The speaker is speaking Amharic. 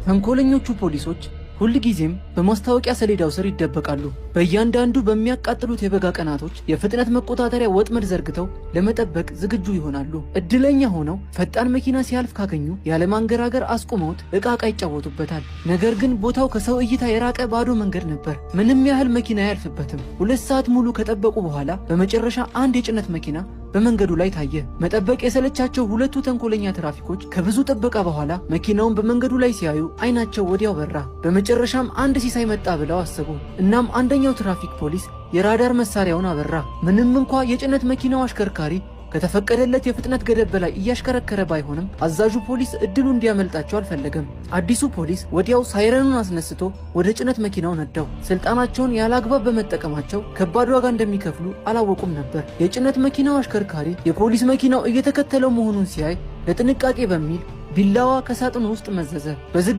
ተንኮለኞቹ ፖሊሶች ሁልጊዜም በማስታወቂያ ሰሌዳው ስር ይደበቃሉ። በእያንዳንዱ በሚያቃጥሉት የበጋ ቀናቶች የፍጥነት መቆጣጠሪያ ወጥመድ ዘርግተው ለመጠበቅ ዝግጁ ይሆናሉ። እድለኛ ሆነው ፈጣን መኪና ሲያልፍ ካገኙ ያለማንገራገር አስቁመውት ዕቃ ዕቃ ይጫወቱበታል። ነገር ግን ቦታው ከሰው እይታ የራቀ ባዶ መንገድ ነበር። ምንም ያህል መኪና አያልፍበትም። 2 ሰዓት ሙሉ ከጠበቁ በኋላ በመጨረሻ አንድ የጭነት መኪና በመንገዱ ላይ ታየ። መጠበቅ የሰለቻቸው ሁለቱ ተንኮለኛ ትራፊኮች ከብዙ ጥበቃ በኋላ መኪናውን በመንገዱ ላይ ሲያዩ አይናቸው ወዲያው በራ። በመጨረሻም አንድ ሲሳይ መጣ ብለው አሰቡ። እናም አንደኛው ትራፊክ ፖሊስ የራዳር መሳሪያውን አበራ። ምንም እንኳ የጭነት መኪናው አሽከርካሪ ከተፈቀደለት የፍጥነት ገደብ በላይ እያሽከረከረ ባይሆንም አዛዡ ፖሊስ እድሉ እንዲያመልጣቸው አልፈለገም። አዲሱ ፖሊስ ወዲያው ሳይረኑን አስነስቶ ወደ ጭነት መኪናው ነዳው። ስልጣናቸውን ያለ አግባብ በመጠቀማቸው ከባድ ዋጋ እንደሚከፍሉ አላወቁም ነበር። የጭነት መኪናው አሽከርካሪ የፖሊስ መኪናው እየተከተለው መሆኑን ሲያይ ለጥንቃቄ በሚል ቢላዋ ከሳጥኑ ውስጥ መዘዘ። በዝግ